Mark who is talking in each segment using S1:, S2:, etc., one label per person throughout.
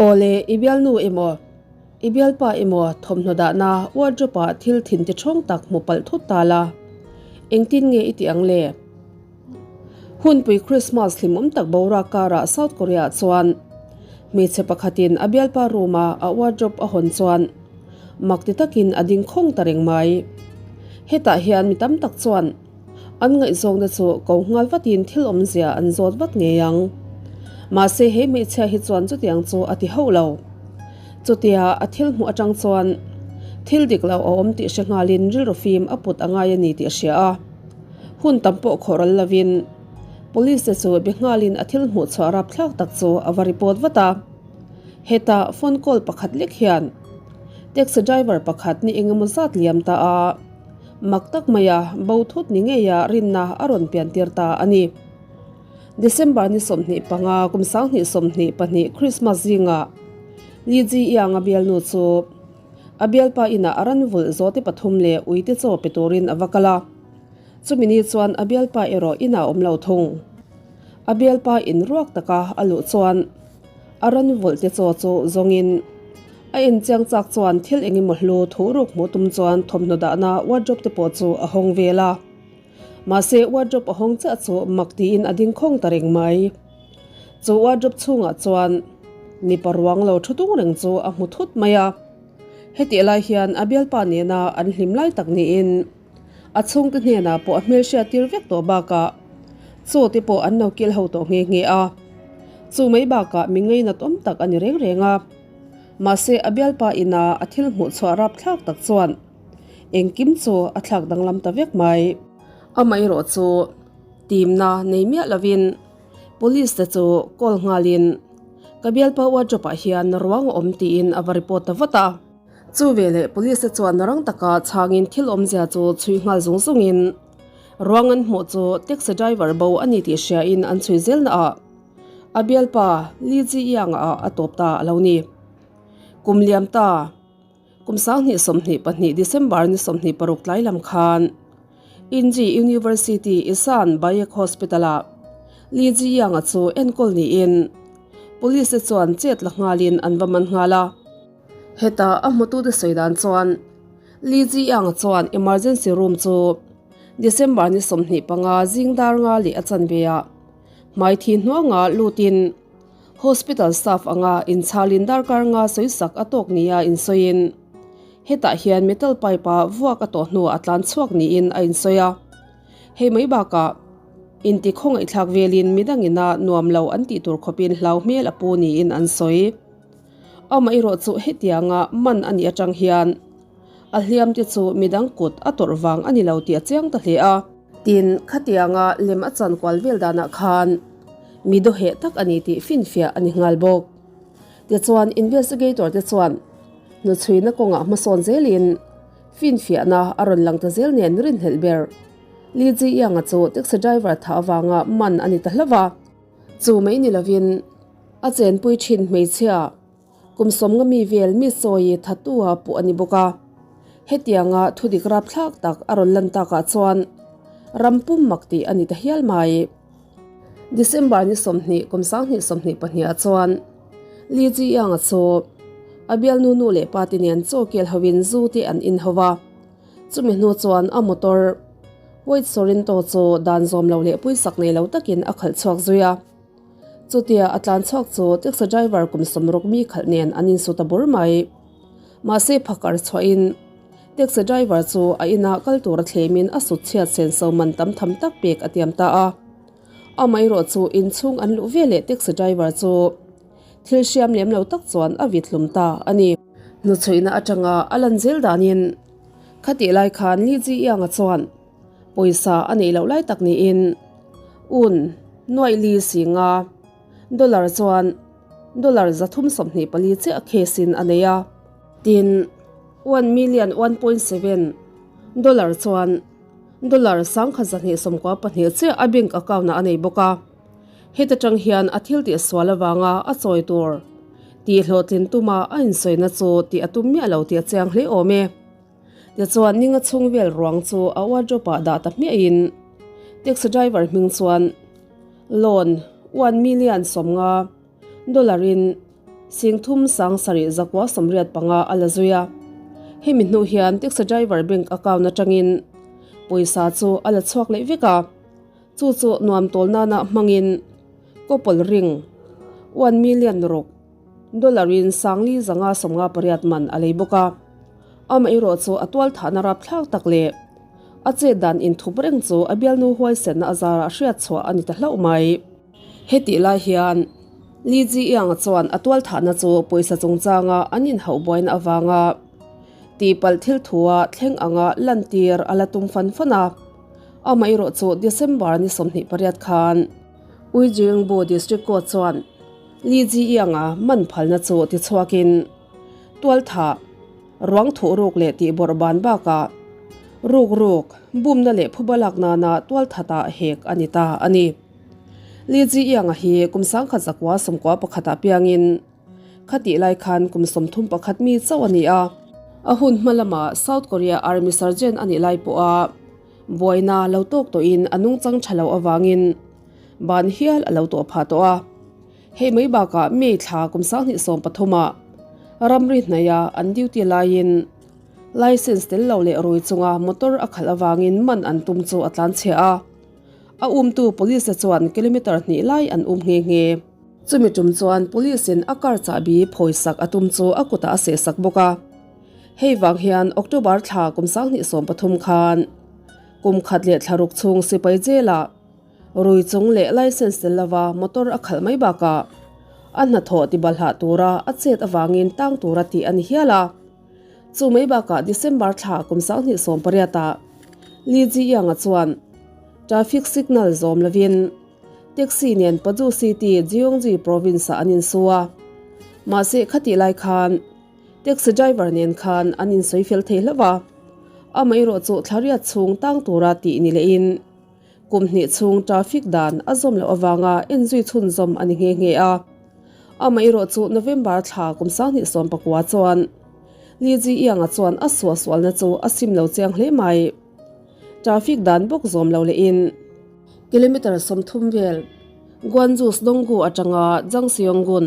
S1: Awle, i bialnu emaw, i bialpa emaw thawmhnaw dahna wardrobe-ah thil thin ti ṭhawng tak hmu palh thut ta la, engtin nge i tih ang le? Hunpui Christmas hlimawm tak boruak karah South Korea-ah chuan hmeichhe pakhatin a bialpa room-a a wardrobe a hawn chuan mak ti takin a ding khawng ta reng mai. Hetah hian mi tam tak chuan an ngaihzawngte chu ko nghal vatin thil awmzia an zawt vat ngei ang. Mahse he hmeichhia hi chuan chutiang chu a ti hauh lo. Chutia a thil hmuh atang chuan thil dik lo a awm tih hre nghalin rilru fim a put a ngai a ni tih a hria a. Hun tam pawh khawh ral lovin Police te chu be nghalin a thil hmuh chhuah rapthlak tak chu a va report vat a. Hetah phone call pakhat lek hian taxi driver pakhat ni engemaw zat liam ta a, mak tak maia bo thut ni ngeia rinna a rawn pian tir ta a ni. December ni 25 kum 2022 Christmas zingah Li Ji Yang a bialnu chu a bialpa inah a ran vulh zawhte pathum leh uite chaw pe turin a va kal a. Chumi ni chuan a bialpa erawh inah a awm lo thung. A bialpa in ruak taka a luh chuan a ran vulh te chaw chu zawngin a inchiang chak chuan thil engemaw hlu thu ruk hmuh tum chuan thawmhnaw dahna wardrobe te pawh chu a hawng vel a. Mahse wardrobe a hawng chiah chu mak tiin a ding khawng ta reng mai. Chu wardrobe chhungah chuan mipa ruang lo thu tung reng chu a hmu thut mai a. Hetih lai hian a bialpa nena an hlim lai tak niin a chhungte hnenah pawh a hmelhriat tir vek tawh bakah chaw te pawh an lo kil ho tawh nghe nghe a. Chu mai bakah mi ngainat awm tak a ni reng reng a. Mahse a bialpa ina a thil hmuh chhuah rapthlak tak chuan engkim chu a thlak danglam ta vek mai. Amaherawh chu timna nei miah lovin Police te chu call nghalin ka bialpa wardrobe ah hian ruang a awm tiin a va report ta vat a. Chu veleh police te chuan rang taka chhangin thil awmzia chu chhui nghal zung zungin ruang an hmuh chu taxi driver bo a ni tih hriain an chhui zel na ah a bialpa Li Ji Yang ah a tawp ta a lo ni. Kum liam ta. Kum 2022 December ni 26 tlai lam khan Inji University Isan Bayek Hospital-ah Li Ziyang-a chu enkawl niin Police te chuan chet la nghalin an va man nghal a. Heta a hmutute sawi dan chuan Li Ziyang-a chuan emergency room chu December ni 25 zing dar nga leh a chanve-ah hmai thi hnuanga lutin Hospital staff anga inchhalin darkar nga sawisak a tawk nia insawiin, hetah hian metal pipe-a vuak a tawh hnuah a tlan chhuak niin a insawi a. Hei mai bakah inti khawngaihthlak velin midangina nuam lo an tih tur khawpin hlau hmel a pu niin an sawi. Amaherawh chu hetianga man a nih atang hian a hliam te chu midang kut a tawrh vang a ni lo tih a chiang ta hle a. Tin, khatianga lem a chan kual vel danah khan mi dawheh tak a ni tih finfiah a ni nghal bawk. Tichuan, investigator te chuan hnuchhuina kawngah hmasawn zelin finfiahna a rawn lang ta zel nen rinhlelh ber. Li Ji-Yang-a chu taxi driver thah avanga man a ni ta hlauh a. Chu mai ni lovin a chenpui thin hmeichhia Kum sawmnga mi vel mi sawi thatua puh a ni bawk a. Hetianga thudik rapthlak tak a rawn lan takah chuan ram pum mak tih a ni ta hial mai. December ni 20 kum 2024 ah chuan Li Ji-Yang-a chu a bialnu nu leh pa te nen chaw kel hoin zu te an in ho va. Chumi hnu chuan a motor White Sorento chu dan zawm lo leh puisak nei lo takin a khalh chhuak zui a. Chutia a tlan chhuak chu taxi driver kum sawmruk mi khalh nen an insu ta bur mai. Mahse phakar chhuahin taxi driver chu a inah kal tura thlemin a sut chhiat senso man tam tham tak pek a tiam ta a. Amaherawh chu inchhung an luh veleh taxi driver chu thil hriam lem lo tak chuan a vit hlum ta a ni. Hnuchhuihna atanga a lan zel danin khatih lai khan Li Ji Yang-a chuan Pawisa a neih loh lai tak niin un nuaih li si nga dollar chuan dollar 324 chiah case in a nei a. Tin, one million 1.7 dollar chuan dollar 1292 chiah a bank account ah a nei bawk a. Heta tang hian a thil tih sual avanga a chawi tur tih hlawhtlin tuma a insawina chu tih a tum miah lo tih a chiang hle awm e. Tichuan ninga chhung vel ruang chu a wardrobe ah dah ta hmiahin taxi driver hming chuan loan 1 million 50 dollar in Singthum 70 185 a la zui a. Hemi hnu hian taxi driver bank account atangin pawisa chu a la chhuak leh vek a. Chu chu nuam tawl nana hmangin couple ring 1 million ruk dollar in 4558 man a lei bawk a. Amaherawh chu a tual thahna rapthlak tak leh a chet dan inthup reng chu a bialnu huaisenna a zarah hriat chhuah a ni ta hlauh mai. Hetih lai hian Li Ji-Yang chuan a tual thahna chu pawisa chungchanga an inhauh buaina avanga tihpalh thil thua thleng anga lantir a la tum fan fan a. Amaherawh chu December ni 28 khan Uijeongbu District Court chuan Li Ji-Yang-a man phalna chu tichhuakin tual thah, ruang thuh ruk leh tih bawrh ban bakah ruk ruk, bumna leh phuba lak nana tual thatah hek a ni ta a ni. Li Ji-Yang-a hi kum 1991 ah piangin khatih lai khan kum 31 mi chauh a ni a. A hun hma lamah South Korea Army Sergeant a nih lai pawha buaina lo tawk tawhin a nungchang tha lo avangin ban hial a lo tawh phah tawh a. Hei mai bakah May thla kum 2013 ah ramri hnaia an duty laiin licence tel lo leh rui chunga motor a khalh avangin man an tum chu a tlanchhia a. A umtu police te chuan kilometer hnih lai an um nghe nghe. Chumi tum chuan police in a car chahbi phawisak a tum chu a kutah a sehsak bawk a. Hei vang hian October thla kum 2013 khan kum khat leh thla ruk chhung sipai jail ah rui chung leh licence tel lova motor a khalh mai bakah a hnathawh tibalhah tura a chet avangin tang tura tih a ni hial a. Chu mai bakah December thla kum 2018 ah Li Ji-Yang-a chuan traffic signal zawm lovin taxi nen Paju City, Gyeonggi Province-ah an insu a. Mahse khatih lai khan taxi driver nen khan an insawi fel thei hlauh a. Amaherawh chu thla riat chhung tang tura tih ni lehin kum hnih chhung traffic dan a zawm loh avanga enzui chhunzawm a ni nghe nghe a. Amaherawh chu November thla kum 2019 chuan Li Ji-Yang-a chuan a suahsualna chu a sim lo chiang hle mai. Traffic dan bawk zawm lo lehin kilometre 30 vel Gwangju Sdonggu atanga Jangseong-gun,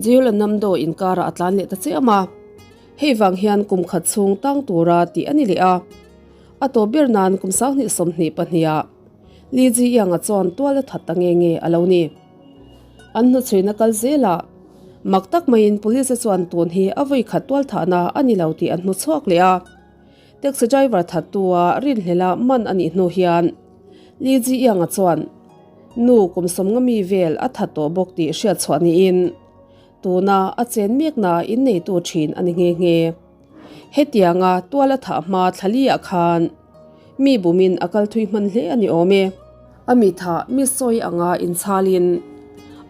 S1: Jeollanam-do inkarah a tlan leh ta chiam a. Hei vang hian kum khat chhung tang tura tih a ni leh a. A tawp ber nan kum 2022 ah Li Ji-Yang-a chuan tual a that ta nge nge a lo ni. An hnuchhuina kal zelah mak tak maiin police chuan tun hi a vawi khat tual thahna a ni lo tih an hmu chhuak leh a. Taxi driver thattua rinhlela man a nih hnu hian Li Ji-Yang-a chuan nu kum 50 mi vel a that tawh bawk tih hriat chhuah niin tuna a chen mekna inneitu thin a ni nghe nghe. Hetianga tual a thah hma thlaliah khan mi bumin a kal thui hman hle a ni awm e. A mi thah mi sawi anga inchhalin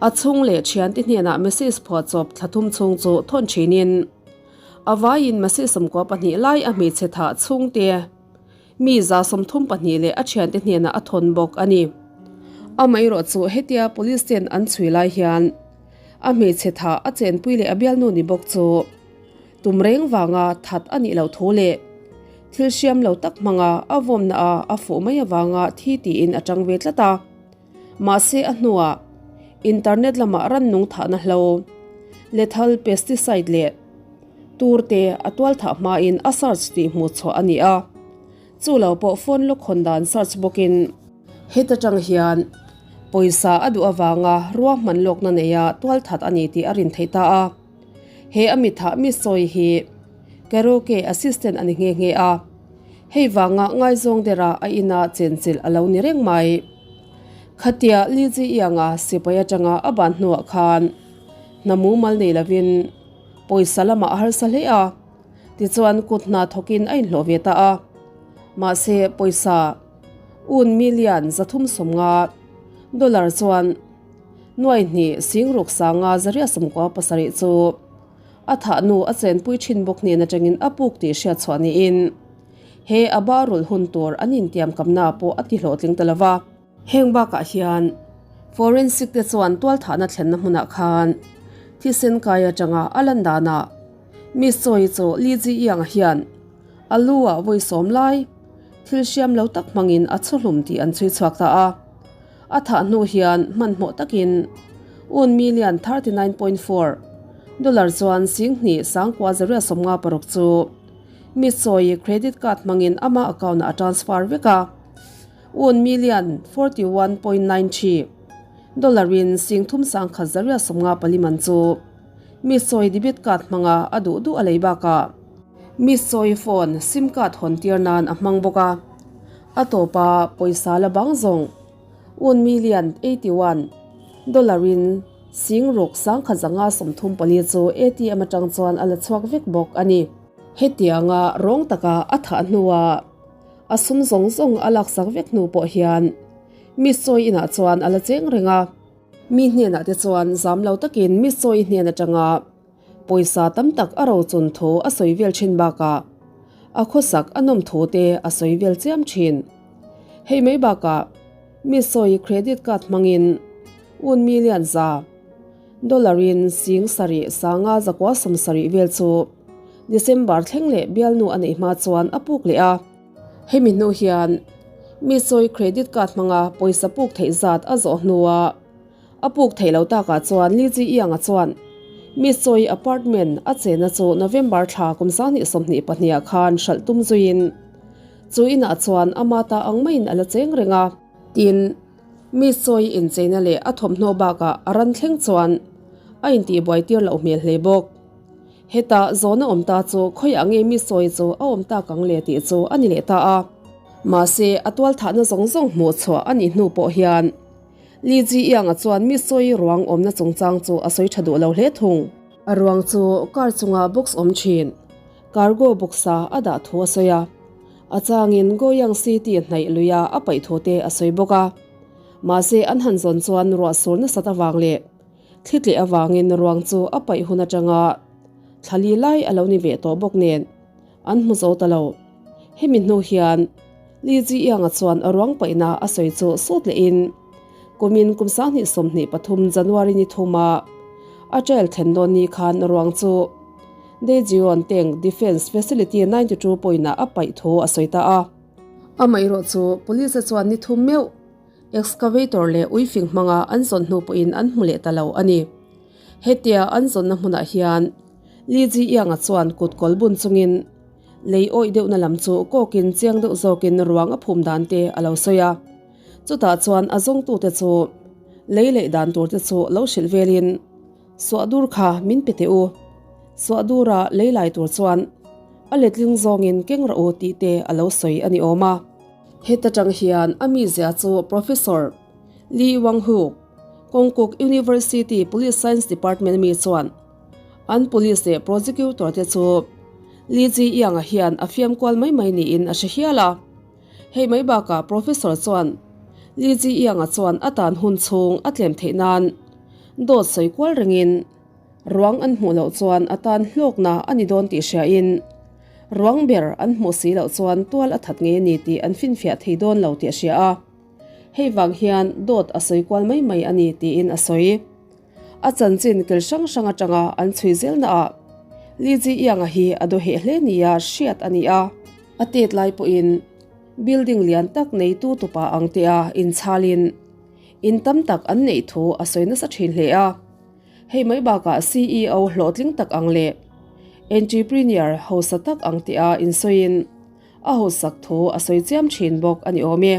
S1: a chhung leh thiante hnenah message phuahchawp thla thum chhung chu thawn thinin a vaiin message 92 lai a hmeichhe thah chhungte mi 32 leh a thiante hnenah a thawn bawk a ni. Amaherawh chu hetia police ten an chhui lai hian a hmeichhe thah a chenpui leh a bialnu ni bawk chu Tum reng vanga that a nih loh thu leh thil hriam lo tak hmanga a vawmna a a fuh mai avanga thi tiin a tang ve tlat a. Mahse a hnuah internet lamah rannung thahna hlo, lethal pesticide leh tur te a tual thah hmain a search tih hmuh chhuah a ni a. Chu lo pawh phone lock hawn dan search bawkin heta tang hian pawisa a duh avanga ruahman lawkna neia tual that a ni tih a rin theih ta a. He a mithah mi sawi hi karaoke assistant a ni nghe nghe a, hei vanga ngaizawng dera a ina chenchilh a lo ni reng mai. Khatia Li Ji-Yang-a sipai atanga a ban hnuah khan hna mumal nei lovin pawisa lamah a harsa hle a, tichuan kut hna thawkin a inhlawh ve ta a. Mahse pawisa un million 350 dollar chuan Nuai hnih sing ruk sanga zaria 97 chu a thah nu a chenpui thin bawk hnen atangin a puk tih hriat chhuah niin he a ba rulh hun tur an intiam kamna pawh a ti hlawhtling ta lova. Heng bakah hian forensic te chuan tual thahna thlenna hmunah khan thisen kai atanga a lan danah Miss Choi chu Li Ji Yang hian a lu ah vawi 10 lai thil hriam lo tak hmangin a chhuhlum tih an chhui chhuak ta a. A thah hnu hian hmanhmawh takin un million 39.4 Dollar chuan 20 956 chu mi sawi credit card hmangin ama account ah a transfer vek a. Un million 41.93 dollar in 3154 man chu mi sawi debit card hmanga a duh duh a lei bakah mi sawi phone sim card hawn tir nan a hmang bawk a. A tawpa pawisa la bang zawng un million 81 dollar in 6534 chu ATM atang chuan a la chhuak vek bawk a ni. Hetianga rawng taka a thah hnuah a sum zawng zawng a laksak vek hnu pawh hian mi sawi inah chuan a la cheng reng a. Mi hnenah te chuan zam lo takin mi sawi hnen atanga pawisa tam tak a rochun thu a sawi vel thin bakah a khawsak a nawm thu te a sawi vel chiam thin. Hei mai bakah mi sawi credit card hmangin un million za dollar in 7570 vel chu December thleng leh bialnu a neih hma chuan a puk leh a. Hemi hnu hian mi sawi credit card hmanga pawisa puk theih zat a zawh hnuah a puk theih lo takah chuan Lizzy Ianga chuan mi sawi apartment a chenna chu November thla kum 2022 ah khan hralh tum zuiin chu inah chuan ama ta ang maiin a la cheng reng a. Tin, mi sawi incheina leh a thawmhnaw bakah a ran thleng chuan a intihbuai tir loh hmel hle bawk. Heta zawhna awm ta chu khawiah nge mi sawi chu a awm tak ang le tih chu a ni leh ta a. Mahse, a tualthahna zawng zawng hmuh chhuah a nih hnu pawh hian Li Ji Ianga chuan mi sawi ruang awmna chungchang chu a sawi tha duh lo hle thung. A ruang chu car chunga box awm thin, cargo box-a a dah thu a sawi a. A changin Goyang City hnaih luia a paih thu te a sawi bawk a. Mahse, an han zawn chuan ruah sur nasat avang leh Thli tleh avangin ruang chu a paih hun atanga thla li lai a lo ni ve tawh bawk nen an hmu zo ta lo. Hemi hnu hian Li Ji Ianga chuan a ruang paihna a sawi chu sut lehin kumin kum 2023 January ni thuma a trial thlen dawn ni khan ruang chu Daejeon Tank Defense Facility 92 point-ah a paih thu a sawi ta a. Amaherawh chu police-a chuan ni thum meuh Excavator leh uifing hmanga an zawn hnu pawhin an hmu leh ta lo a ni. Hetia an zawnna hmunah hian Li Ji Ianga chuan kut kawl bun chungin lei awih deuhna lam chu kawkin chiang deuh zawkin ruang a phum dan te a lo sawi a. Chutah chuan a zawngtute chu lei leih dan tur te chu lo hrilh velin Suah dur kha min pe teh u. Suah dura lei lai tur chuan a letling zawngin keng rawh u tih te a lo sawi a ni awm a. Heta tang hian a mizia chu Professor Lee Wang-hook, Konkuk University Police Science Department mi chuan an police leh prosecutor te chu Lee Ji-young-a hian a fiam kual mai mai niin a hre hial a. Hei mai bakah Professor chuan Lee Ji-young-a chuan a tan hun chhung a tlem theih nan dawt sawi kual rengin ruang an hmuh loh chuan a tan hlawkna a ni dawn tih hriain Ruang ber an hmuh si loh chuan tual a that ngei a ni tih an finfiah thei dawn lo tih a hria a. Hei vang hian dawt a sawi kual mai mai a ni tiin a sawi. A chanchin kil hrang hrang atanga an chhui zelnaah Li Ji Ianga hi a dawheh hle nia hriat a ni a. A tet lai pawhin building lian tak neitu tupa ang tea inchhalin in tam tak an neih thu a sawi nasa thin hle a. Hei mai bakah CEO hlawhtling tak ang leh entrepreneur hausa tak ang tia insawiin a hausak thu a sawi chiam thin bawk a ni awm e.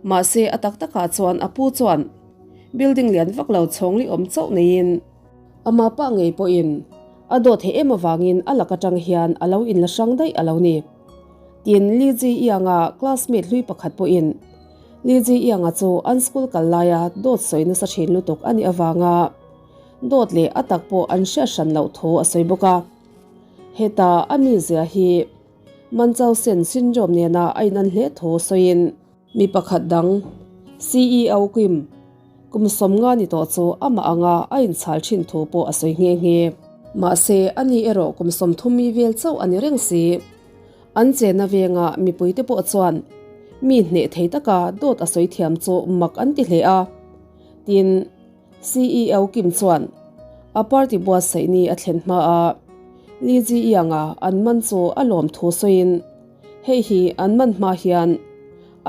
S1: Mahse a tak takah chuan a pu chuan building lian vak lo chhawngli awm chauh neiin ama pa ngei pawhin a dawt theih em avangin a lak atang hian a lo inla hrang daih a lo ni. Tin, Li Ji Ianga classmate hlui pakhat pawhin Li Ji Ianga chu an school kal laia dawt sawi nasa thin lutuk a nih avanga dawt leh a tak pawh an hriat hran loh thu a sawi bawk a. Heta a mizia hi Munchausen syndrome nena a inan hle thu sawiin mi pakhat dang CEO Kim kum 50 ni tawh chu amah anga a inchhal thin thu pawh a sawi nghe nghe. Mahse, ani erawh kum 30 mi vel chauh a ni reng si. An chenna venga mipuite pawh chuan mi hneh thei taka dawt a sawi thiam chu mak an ti hle a. Tin, CEO Kim chuan a party buatsaih ni a thlen hmaa Li Ji Ianga an man chu a lawm thu sawiin hei hi an man hma hian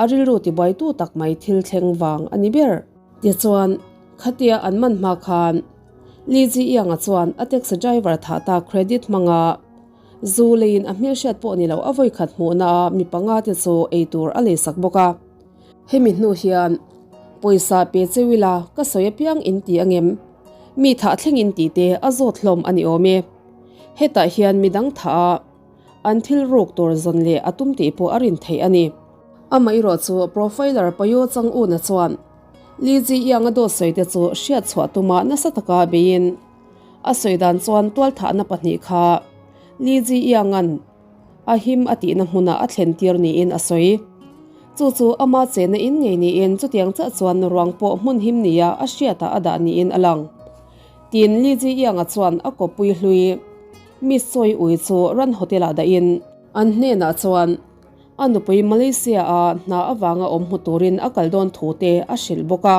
S1: a rilru tibuaitu tak mai thil thleng vang a ni ber. Tichuan, khatia an man hma khan. Li Ji Ianga chuan a taxi driver thah ta credit hmanga zu leiin a hmelhriat pawh ni lo a vawikhat hmuhna a mi panga te chu eitur a leisak bawk a. Hemi hnu hian pawisa pe cheu ila ka sawi apiang in ti angem? Mi thah thleng in tih te a zawt hlawm a ni awm e. Hetah hian midang thah a an thil ruk tur zawn leh a tum tih pawh a rin theih a ni. Amaherawh chu Profiler Payo Chang Una chuan Li Ji Yang a dawt sawi te chu hriat chhuah tuma nasa taka beiin a sawi dan chuan tualthahna pahnih kha Li Ji Yang-a'n a him a tihna hmunah a thlen tir niin a sawi. Chu chu ama chenna in ngei niin chutiang chiah chuan ruang pawh hmun him nia a hriatah a dah niin a lang. Tin, Li Ji Yang-a chuan a kawppui hlui Miss Choi Ui chu Ran Hotel-ah dahin an hnenah chuan A nupui Malaysia-a hna avanga awm hmu turin a kal dawn thu te a hrilh bawk a.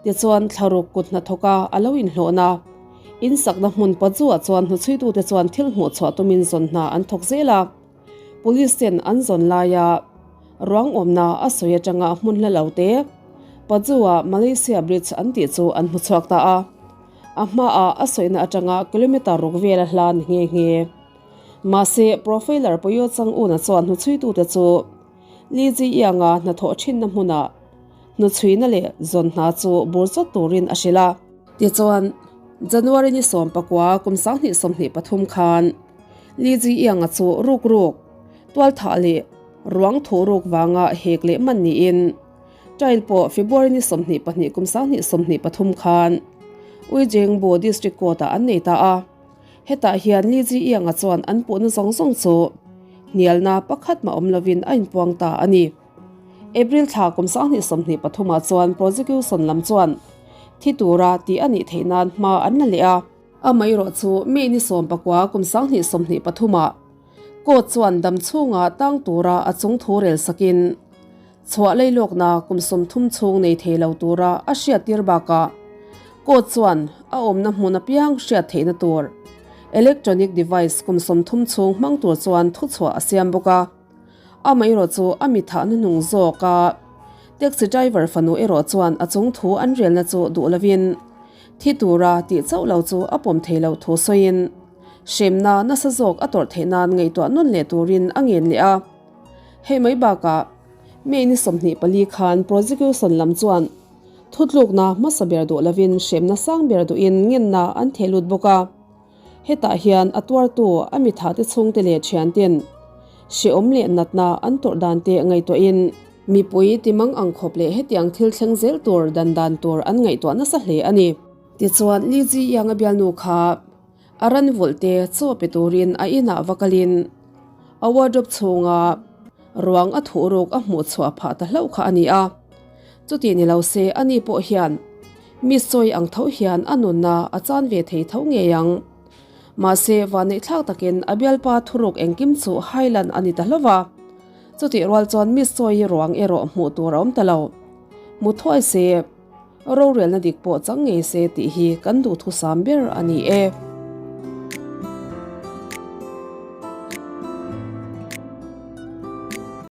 S1: Tichuan, thlaruk kut hnathawka a lo inhlawhna in sakna hmun Paju-ah chuan hnuchhuitute chuan thil hmuh chhuah tumin zawn hna an thawk zel a. Police ten an zawn laia ruang awmna a sawi atanga hmun hla lo te Paju-a Malaysia Bridge an tih chu an hmu chhuak ta a. A hmaah a sawina atanga kilometer ruk vela hla ni nghe nghe. Mahse, Profiler Poyo Chang Una chuan hnuchhuitute chu Li Ji Ianga hnathawh thinna hmunah hnuchhuina leh zawn hna chu bur chawt turin a hrilh a. Tichuan, January ni 19 kum 2023 khan Li Ji Ianga chu ruk ruk, tualthah leh ruang thuh ruk vanga hek leh man niin Trial pawh February ni 24 kum 2023 khan Uijengbu District Court-ah an nei ta a. Hetah hian Li Ji Ianga chuan an puhna zawng zawng chu hnialna pakhat mah awm lovin a inpuang ta a ni. April thla kum 2023 ah chuan prosecution lam chuan thi tura tih a nih theih nan hma an la leh a. Amaherawh chu May ni 19 kum 2023 ah court chuan dam chhunga tang tura a chung thu rel sakin Chhuah leilawkna kum 30 chhung nei thei lo tura a hriattir bakah court chuan a awmna hmun apiang hriat theihna tur electronic device kum 30 chhung hmang tur chuan thuchhuah a siam bawk a. Amaherawh chu a mi thahna hnung zawka taxi driver fanu erawh chuan a chung thu an relna chu duh lovin thi tura tih chauh lo chu a pawm thei loh thu sawiin hremna nasa zawk a tawrh theih nan ngaihtuah nawn leh turin a ngen leh a. Hei mai bakah May ni 24 khan prosecution lam chuan thutlukna hmasa ber duh lovin hremna sang ber duhin ngenna an theh lut bawk a. Hetah hian a tuartu a mithate chhungte leh thianten hrehawm leh natna an tawrh dan te ngaihtuahin mipui timang ang khawp leh hetiang thil thleng zel tur dan dan tur an ngaihtuah nasa hle a ni. Tichuan Li Ji Yang a bialnu kha A ran vulh te chaw pe turin a inah va kalin a wardrobe chhunga ruang a thuh ruk a hmuh chhuah phah ta hlauh kha a ni a. Chuti ni lo se ani pawh hian mi sawi ang tho hian a nunna a chan ve thei tho ngei ang. Mahse vanneihthlak takin a bialpa thuruk engkim chu hailan a ni ta hlauh va. Chutih rual chuan mi sawi ruang erawh hmuh tur a awm ta lo. Hmu thuai se. Rorelna dik pawh chang ngei se tih hi kan duhthusam ber a ni e.